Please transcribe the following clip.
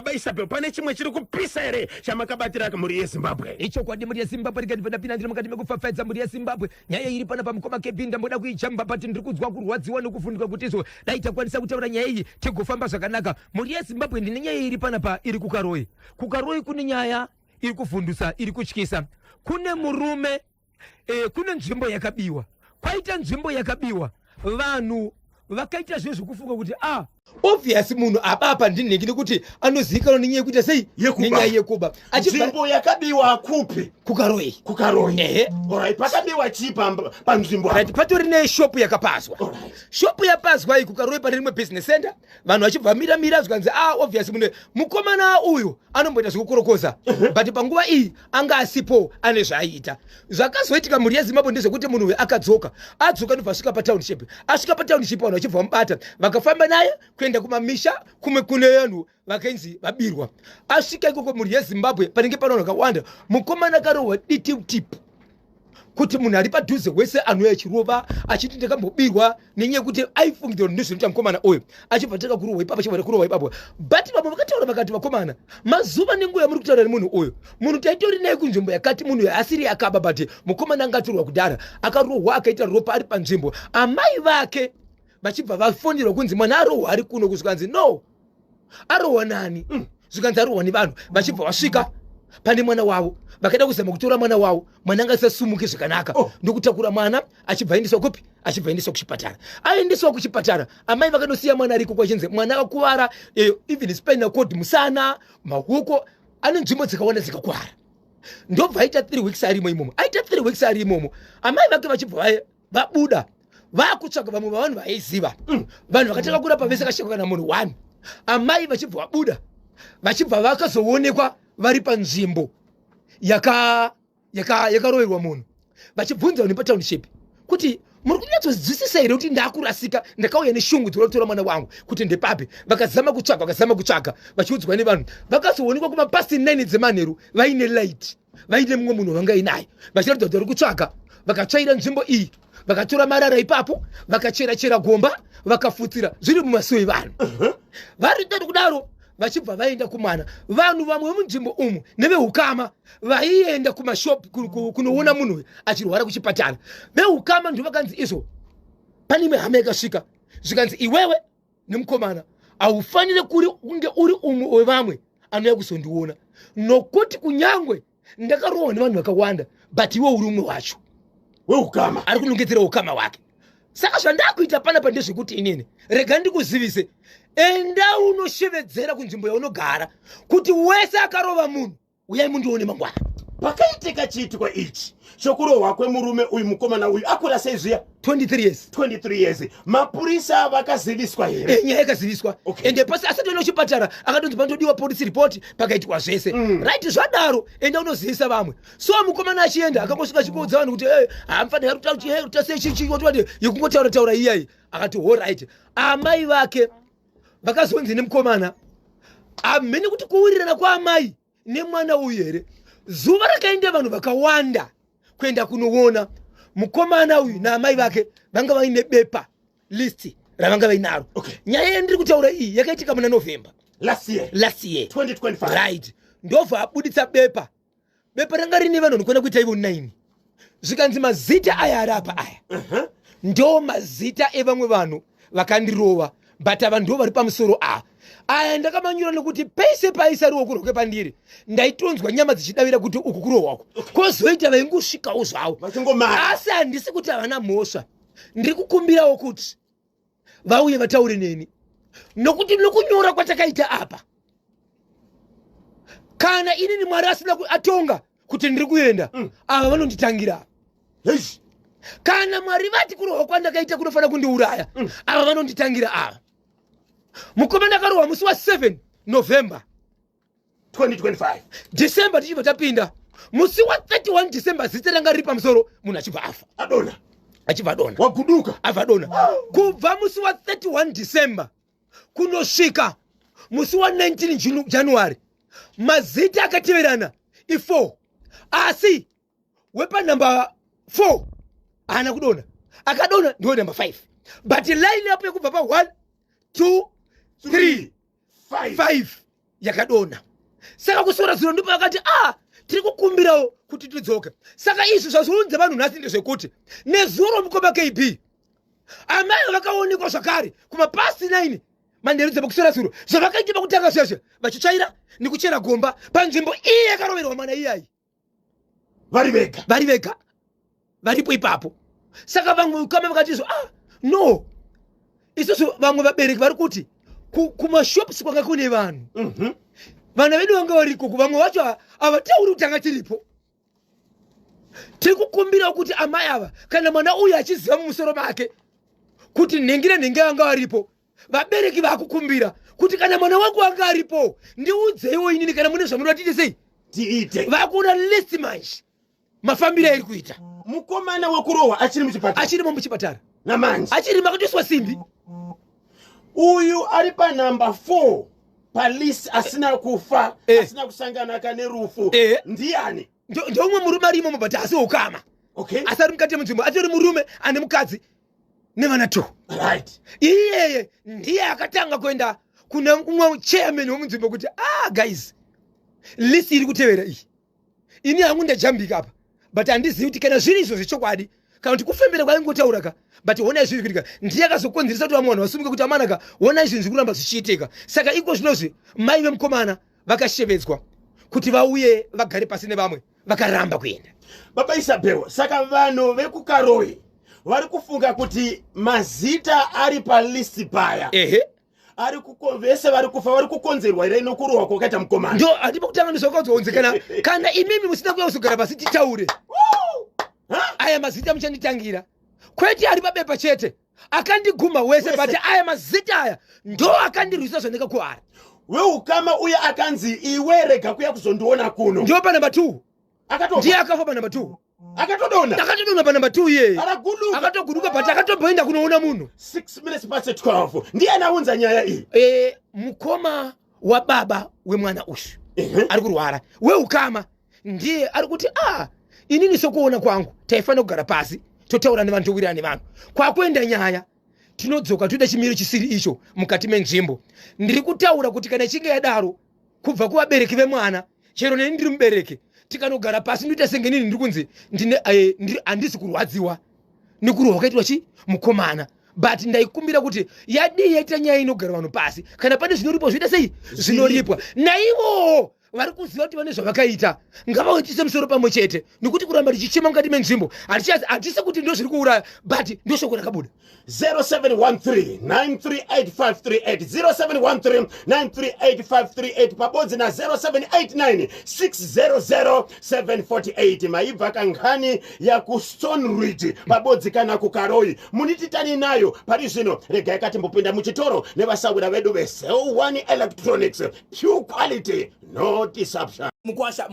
Baba Isabel, pane chimwe chiri kupisa here chamakabatira mhuri yeZimbabwe? Ichokwadi mhuri yeZimbabwe, rega ndibva ndapinda ndiri mukati mekupfapfaidza mhuri yeZimbabwe. Nyaya iri pana pamukoma KB ndamboda kuijamba but ndiri kunzwa kurwadziwa nekuvhunduka kuti izvo dai takwanisa kutaura nyaya iyi tigofamba zvakanaka. Mhuri yeZimbabwe, ndine nyaya iri panapa iri kuKaroi. KuKaroi kune nyaya iri kuvhundusa, iri kutyisa. Kune murume kune nzvimbo yakabiwa. Kwaita nzvimbo yakabiwa, vanhu vakaita zvinhu zvekufunga kuti a obvious munhu abapa ndinhingi nekuti anozivikanwa nenyaya yekuita sei, nenyaya yekuba. Nzvimbo yakabiwa kupi? KuKaroi. KuKaroi. Ehe. Alright, pakabiwa chii panzvimbo? Right, patori neshopu yakapazwa. Shopu yapazwa iyi kuKaroi pane rimwe business center. Vanhu vachibva mira mira, zvikanzi ah, obvious mune mukomana uyu anomboita zvekukorokoza, but panguva iyi anga asipo ane zvaaiita. Zvakazoitika, mhuri yeZimbabwe, ndezvekuti munhu uyu akadzoka, adzoka ndobva asvika patownship. Asvika patownship, vanhu vachibva vamubata, vakafamba naye kuenda kumamisha kumwe kune vanhu vakainzi vabirwa. Asvika ikoko, mhuri yeZimbabwe, panenge pane vanhu vakawanda, mukomana akarohwa ditip kuti munhu ari padhuze wese anouya achirova achiti ndakambobirwa, nenyaya yekuti aifungidzira kuti ndizvinoita mukomana uyu. Achibva tanga kurohwa ipapo, achibva kurohwa ipapo. But vamwe vakataura vakati, vakomana, mazuva nenguva yamuri kutaura nemunhu uyu, munhu taitori naye kunzvimbo yakati, munhu uyu asiri akaba, but mukomana anga atorwa kudhara. Akarohwa akaita ropa ari panzvimbo. Amai vake vachibva vafonderwa kunzi mwana arohwa ari kuno. Kusvikanzi no, arohwa nani? Zvikanzi arohwa nevanhu. Vachibva vasvika pane mwana wavo, vakaida kuzama kutora mwana wavo, mwana anga asasumuke zvakanaka. Ndokutakura mwana, achibva aendeswa kupi? Achibva aendeswa kuchipatara. Aendeswa kuchipatara, amai vakandosiya mwana ariko, kwachinzi mwana akakuvara even spinal cord, musana, maoko, ane nzvimbo dzakawanda dzikakuvara. Ndobva aita 3 weeks arimo imomo. Aita 3 weeks ari imomo, amai vake vachibva vabuda vakutsvaga vamwe vavanhu vaiziva. Vanhu vakatanga kurapa vese, kashekwa kana munhu one. Amai vachibva vabuda, vachibva vakazoonekwa vari panzvimbo yakaroverwa munhu, vachibvunza vanhu patownship kuti muri kunyatsozwisisa here kuti ndakurasika, ndakauya neshungu dzinoda kutora mwana wangu, kuti ndepapi? Vakazama kutsvaga, vakazama kutsvaga, vachiudzwa nevanhu. Vakazoonekwa kumapast 9 dzemanheru vaine light, vaine mumwe munhu vangainaye, vachiratidza kuti vari kutsvaga. Vakatsvaira nzvimbo iyi, vakatora marara ipapo, vakachera chera gomba, vakafutsira zviri mumasuo evanhu. Vari dori kudaro, vachibva vaenda kumwana. Vanhu vamwe vemunzvimbo umu neveukama vaienda kumashop kunoona munhu uyu achirwara kuchipatara. Veukama ndo vakanzi izvo, pane imwe hama yakasvika, zvikanzi iwewe nemukomana haufaniri kuri kunge uri umwe wevamwe anouya kuzondiona, nokuti kunyangwe ndakarohwa nevanhu vakawanda, but iwe uri umwe wacho. Weukama. Ari kunongedzera ukama hwake. Saka zvandakuita panapa ndezvekuti inini rega ndikuzivise, enda unoshevedzera kunzvimbo yaunogara kuti wese akarova munhu, uyai mundione mangwana. Pakaitika chiitiko ichi chokurohwa kwemurume uyu, mukomana uyu akura sei zviya? 23 years. 23 years. Mapurisa vakaziviswa here? Nyaya yakaziviswa. Ende pasi asati aenda kuchipatara, akatonzi panotodiwa police report, pakaitwa zvese. Right, zvadaro enda unozivisa vamwe. So mukomana achienda, akangosvika achikuudza vanhu kuti hamufanira kutasechichi yekungotaura taura iyai. Akati alright. Amai vake vakazonzi nemukomana, hamene kuti kuwirirana kwaamai nemwana uyu here, zuva rakaenda vanhu vakawanda kuenda kunoona mukomana uyu naamai vake, vanga vaine bepa list ravanga vainaro. Nyaya yandiri kutaura iyi yakaitika muna November. Last year. Last year. 2025. Right. Ndobva abuditsa bepa. Bepa ranga rine vanhu vanokwana kuita ivo 9. Zvikanzi mazita aya ari apa aya ndo mazita evamwe vanhu vakandirova, but ava ndo vari pamusoro ava. Aya ndakamanyura nekuti pese paisa ruoko rwake pandiri, ndaitonzwa nyama dzichidavira kuti uku kurohwako. Kwozoita vaingosvikawo zvavo. Vachingomara. Asi handisi kuti havana mhosva. Ndiri kukumbirawo kuti vauye vataure neni, nokuti nokunyora kwatakaita apa, kana inini Mwari asina atonga kuti ndiri kuenda, ava vanonditangira. Eish. Kana Mwari vati kurohwa kwandakaita kunofanira kundiuraya, ava vanonditangira ava. Mukomana akarohwa musi wa7 November 2025. December tichibva tapinda, musi wa31 December, zita ranga riri pamusoro, munhu achibva afa. Adona. Achibva adona. Waguduka. Abva adona. Kubva musi wa31 December kunosvika musi wa19 January, mazita akateverana i4, asi wepanumber 4 haana kudonha. Akadonha ndiwe number 5, but line up yekubva pa1, 2, 3, 5. 5. Yakadonha. Saka kusora zuro ndipo vakati a ah, tiri kukumbirawo kuti tidzoke. Saka izvi zvazviunza vanhu nhasi ndezvekuti nezuro, mukoma KB, amai vakaonekwa zvakare kumapasi 9 manheru dzepakusora zuro, zvavakaita pakutanga zvezve, vachitsvaira nekuchera gomba panzvimbo iyi yakaroverwa mwana iyayi. Vari vega? Vari vega, varipo ipapo. Saka vamwe ukama vakati izvo, ah, no, isusu vamwe vabereki vari kuti kumashops kwanga kune vanhu, vana vedu vanga variko. Vamwe vacho havatauri kuti tanga tiripo. Tiri kukumbirawo kuti amai ava, kana mwana uyu achiziva mumusoro make kuti nhengi nenhengi vanga varipo, vabereki vakukumbira kuti kana mwana wangu anga aripo, ndiudzeiwo inini kana mune zvamunoda tiite sei. Tiite. Vakuona list manje mafambiro airi kuita. Mukomana wekurohwa achiri muchipatara? Achirimo muchipatara. Namanje? Achirimo, akatoiswa simbi. Uyu ari panumber 4 palist asina kufa, asina kusangana kanerufu, ndiani? Ndoumwe murume arimo, but asi ukama, asi ari mukati yemunzvimbo, atori murume ane mukadzi nevana two. Iyeye ndiye akatanga kuenda kune umwe chairman wemunzvimbo kuti, ah guys, list iri kutevera iyi, ini hangu ndajambika apa, but handizivi kuti kana zviri izvo zvechokwadi kana kuti kufembera kwaingotaura ka, but honai zviri kuitika. Ndiye akazokonzeresa kuti vamwe vanhu vasumuke kuti amanaka, honai zvinhu zviri kuramba zvichiitika. Saka iko zvinozvi mai vemukomana vakashevedzwa kuti vauye vagare pasi nevamwe, vakaramba kuenda. Baba Isabel, saka vanhu vekuKaroi vari kufunga kuti mazita ari palist paya ari vese vari kufa vari kukonzerwa here nokurohwa kwakaita mukomana? Ndo handipo kutanga ndizvakaudzwa kana imimi musina kuya kuzogara pasi titaure aya mazita muchanditangira, kwete ari pabepa chete, akandiguma wese, but aya mazita aya ndo akandirwisa zvandikakuara. Weukama uye akanzi, iwe rega kuya kuzondiona kuno. Ndio panumber 2. Ndiye akafa panumber 2. Akatodonha? Akatodonha panumber 2 iyeye. Araguduka? Akatoguduka, but akatomboenda kunoona munhu. 6 minutes past 12. Ndiye aunza nyaya iyi? Mukoma wababa wemwana uyu ari kurwara, weukama, ndiye ari kuti, ah, inini sokuona kwangu taifanira kugara pasi totaura nevanhu, towirirana nevanhu. Kwakuenda nyaya tinodzoka toita chimiro chisiri icho mukati menzvimbo. Ndiri kutaura kuti kana ichinge yadaro kubva kuvabereki vemwana, chero neni ndiri mubereki, tikanogara pasi ndoita senge nini ndiri kunzi ndine handisi kurwadziwa nekurohwa kwakaitwa chi mukomana, but ndaikumbira kuti yadii yaita nyaya inogara vanhu pasi, kana pane zvinoripwa zvoita sei, zvinoripwa. Naivowo vari kuziva kuti vane zvavakaita, ngavaitise musoro pamwe chete, nekuti kuramba tichichema mukati menzvimbo hatisi kuti ndo zviri kuuraya, but ndo shoko rakabuda. 0713 938538, 0713 938538 pabodzi na 0789 600 748. Maibva kankhani yakuStone Ridge pabodzi kana kuKaroi, munititani nayo pari zvino. Regai katimbopinda muchitoro nevasawira vedu veCell One Electronics, pure quality, no disruption. Mukwasha.